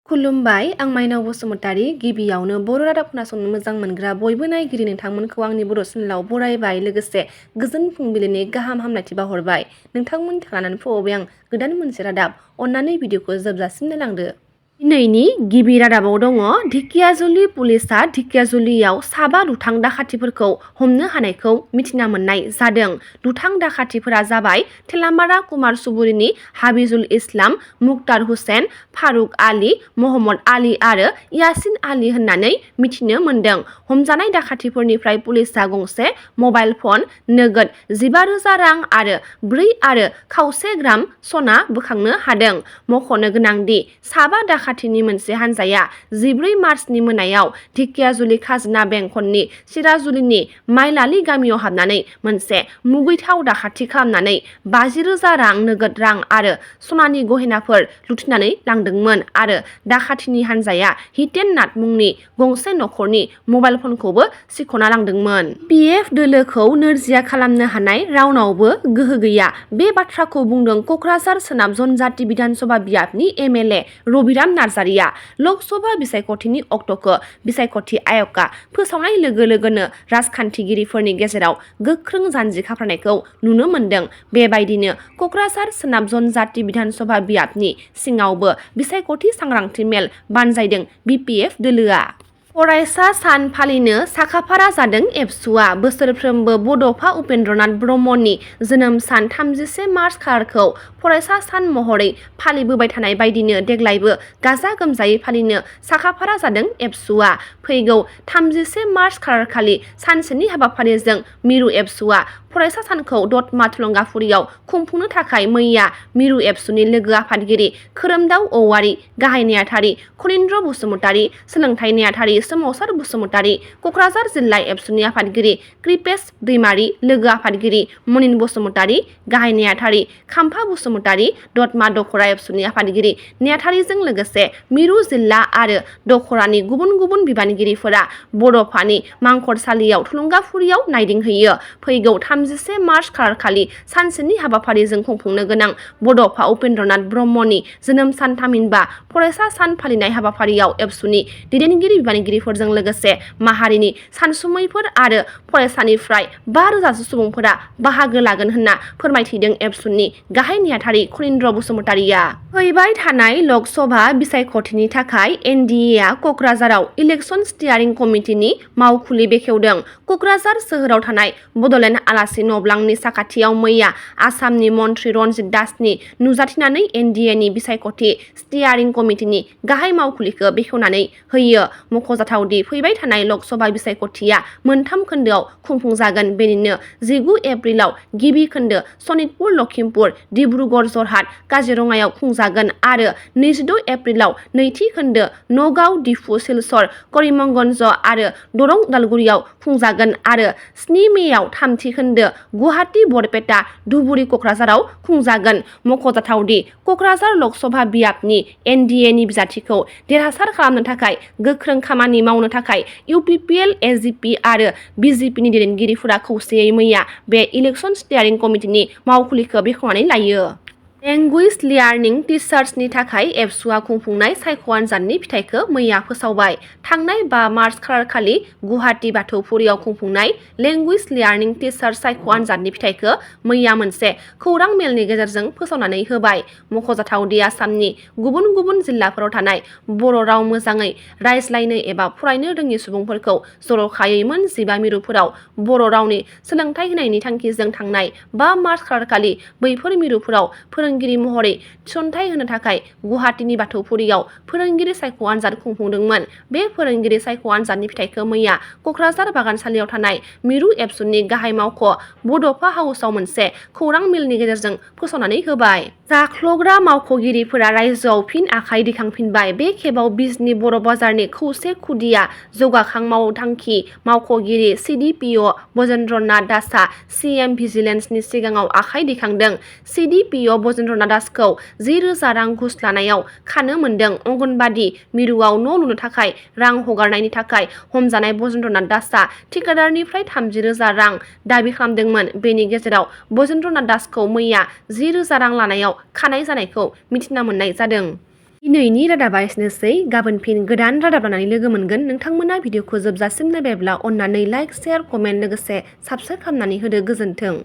खुलुमबाय आं माइनाव बसुमतारी गिबियावनो बर' रादाब खोनासंनो मोजां मोनग्रा बयबो नायगिरि नोंथांमोनखौ आंनि बर' चेनेलाव बरायबाय लोगोसे गोजोन फुंबिलिनि गाहाम हामलायथि बावहरबाय नोंथांमोननि थाखाय लानानै फैबाय आं गोदान मोनसे रादाब अन्नानै भिडिअखौ जोबजासिम नायलांदो। दिनैनि गिबि रादाबाव दङ ढेकियाजुलि पुलिसआ ढेकियाजुलियाव साबा दुथां दाखाथिफोरखौ हमनो हानायखौ मिथिना मोननाय जादों। दुथां दाखाथिफोरा जाबाय थेलामारा कुमार सुबुरिनि हाबिजुल इस्लाम, मुक्तार हुसेन, फारुक आली, महम्मद आली आरो यासिन आली होननानै मिथिनो मोनदों। हमजानाय दाखाथिफोरनिफ्राय पुलिसआ गंसे मबाइल फन, नोगोद 15,000 रां आरो 4.25 ग्राम सना बोखांनो हादों। मख'नो गोनांदि साबा दाखाथिनि मोनसे हानजाया 14 मार्चनि मोनायाव ढेकियाजुलि खाजोना बेंखननि सिराजुलिनि माइलालि गामियाव हाबनानै मोनसे मुगैथाव दाखाथि खालामनानै 50,000 रां नोगोद रां आरो सनानि गहेनाफोर लुथिनानै लांदोंमोन आरो दाखाथिनि हानजाया हितेन नाथ मुंनि गंसे नखरनि मबाइल फनखौबो सिख'ना लांदोंमोन। पिएफ दोलोखौ नोरजिया खालामनो हानाय रावनावबो गोहो गैया। बे बाथ्राखौ बुंदों क'क्राझार सोनाब जनजाति बिधानसभा बियाबनि एमएलए रबिराम नार्जारिया। लकसभा बिसायख'थिनि अक्ट'खौ बिसायख'थि आय'गआ फोसावनाय लोगो लोगोनो राजखान्थिगिरिफोरनि गेजेराव गोख्रों जानजि खाफ्रानायखौ नुनो मोन्दों। बेबायदिनो क'क्राझार सोनाब जनजाति बिधानसभा बियाबनि सिङावबो बिसायख'थि सांग्रांथि मेल बानजायदों बिपिएफ दोलोआ। फरायसा सान फालिनो साखाफारा जादों एबसुआ। बोसोरफ्रोमबो बड'फा उपेन्द्रनाथ ब्रह्मनि जोनोम सान 31 मार्च खालारखौ फरायसा सान महरै फालिबोबाय थानाय बायदिनो देग्लायबो गाजा गोमजायै फालिनो साखाफारा जादों एबसुआ। फैगौ 31 मार्च खालारखालि सानसेनि हाबाफारिजों मिरु एबसुआ फरायसा सानखौ दतमा थुलुंगाफुरियाव खुंफुंनो थाखाय मैया मिरु एबसुनि लोगो आफादगिरि खोरोमदाव औवारी, गाहाय नेहाथारि खनीन्द्र बसुमतारी, सोलोंथाइ नेहाथारि सोमावसार बसुमतारी, क'क्राझार जिल्ला एबसुनि आफादगिरि कृपेश दैमारी, लोगो आफादगिरि मनिन बसुमतारी, गाहाय नेहाथारि खाम्फा बसुमतारी, दतमा दख'रा एबसुनि आफादगिरि नेहाथारिजों लोगोसे मिरु जिल्ला आरो दख'रानि गुबुन गुबुन बिबानगिरिफोरा बड'फानि मांखरसालियाव थुलुंगाफुरियाव नायदिंहैयो। फैगौ 31 मार्च खालारखालि सानसेनि हाबाफारिजों खुंफुंनो गोनां बड'फा उपेन्द्रनाथ ब्रह्मनि जोनोम सान थामहिनबा फरायसा सान फालिनाय हाबाफारियाव एबसुनि दैदेनगिरि बिबानगिरिफोरजों लोगोसे माहारिनि सानसुमैफोर आरो फरायसानिफ्राय 5,000 सुबुंफोरा बाहागो लागोन होनना फोरमायथिदों एबसुनि गाहाय नेहाथारि खनीन्द्र बसुमतारीया। फैबाय थानाय लकसभा बिसायख'थिनि थाखाय एनडिएआ क'क्राझाराव इलेक्सन स्टियारिं कमिटिनि मावखुलि बेखेवदों। क'क्राझार सोहोराव थानाय बड'लेण्ड आलासि न'ब्लांनि साखाथियाव मैया आसामनि मन्थ्रि रन्जित दासनि नुजाथिनानै एनडिएनि बिसायख'थि स्टियारिं कमिटिनि गाहाय मावखुलिखौ बेखेवनानै होयो। मख'जाथावदि फैबाय थानाय लकसभा बिसायख'थिया मोनथाम खोन्दोआव खुंफुंजागोन। बेनिनो 19 एप्रिलाव गिबि खोन्दो सनितपुर, लखिमपुर, डिब्रुगड़, जरहाट, काजिरङायाव खुंजागोन आरो 22 एप्रिलाव नैथि खोन्दो नगाव, डिफु, सिलचर, करिमगन्ज आरो दरं, उदालगुरियाव खुंजागोन आरो 7 मेआव थामथि खोन्दो गुवाहाटी, बरपेटा, धुबुरी, क'क्राझाराव खुंजागोन। मख'जाथावदि क'क्राझार लकसभा बियाबनि एनडिएनि बिजाथिखौ देरहासार खालामनो थाखाय गोख्रों खामानि मावनो थाखाय इउपिपिएल, एजिपि आरो बिजेपिनि दैदेनगिरिफोरा खौसेयै मैया बे इलेक्सन स्टियारिं कमिटिनि मावखुलिखौ बेखेवनानै लायो। लेंगुवेज लार्निं टिचार्सनि थाखाय एबसुआ खुंफुंनाय सायख' आनजादनि फिथायखौ मैया फोसावबाय। थांनाय 5 मार्च खालारखालि गुवाहाटी बाथौफुरियाव खुंफुंनाय लेंगुवेज लार्निं टिचार्स सायख' आनजादनि फिथायखौ मैया मोनसे खौरां मेलनि गेजेरजों फोसावनानै होबाय। मख'जाथावदि आसामनि गुबुन गुबुन जिल्लाफोराव थानाय बर' राव मोजाङै रायज्लायनो एबा फरायनो रोङि सुबुंफोरखौ जर'खायै मोन 15 मिरुफोराव बर' रावनि सोलोंथाइ होनायनि थांखिजों थांनाय 5 मार्च खालारखालि बैफोर मिरुफोराव फोरोंगिरि महरै थिसनथाइ होनो थाखाय गुवाहाटीनि बाथौफुरियाव फोरोंगिरि सायख' आनजाद खुंफुंदोंमोन। बे फोरोंगिरि सायख' आनजादनि फिथायखौ मैया क'क्राझार बागानसालियाव थानाय मिरु एबसुनि गाहाय मावख' बड'फा हाउसआव मोनसे खौरां मेलनि गेजेरजों फोसावनानै होबाय। जाख्लग्रा मावख'गिरिफोरा रायजोआव फिन आखाइ दिखांफिनबाय। बे खेबाव बिजनी बर' बाजारनि खौसे खुदिया जौगाखां मावथांखि मावख'गिरि सिडिपिअ बजेन्द्रनाथ दासआ सिएम भिजिलेन्सनि सिगाङाव आखाइ दिखांदों। सिडिपिअ बजेन्द्रनाथ दासखौ 10,000 रां घुस लानायाव खानो मोन्दों। अंगनबादि मिरुआव न' लुनो थाखाय रां हगारनायनि थाखाय हमजानाय बजेन्द्रनाथ दासआ ठेकेदारनिफ्राय 30,000 रां दाबि खालामदोंमोन। बेनि गेजेराव बजेन्द्रनाथ दासखौ मैया 10,000 रां लानायाव खानाय जानायखौ मिथिना मोननाय जादों। दिनैनि रादाबा एसेनोसै गाबोन फिन गोदान रादाब लानानै लोगो मोनगोन। नोंथांमोना भिडिअखौ जोबजासिम नायबायब्ला अन्नानै लाइक, शेयार, कमेन्ट लोगोसे साबस्क्राइब खालामनानै होदो। गोजोन्थों।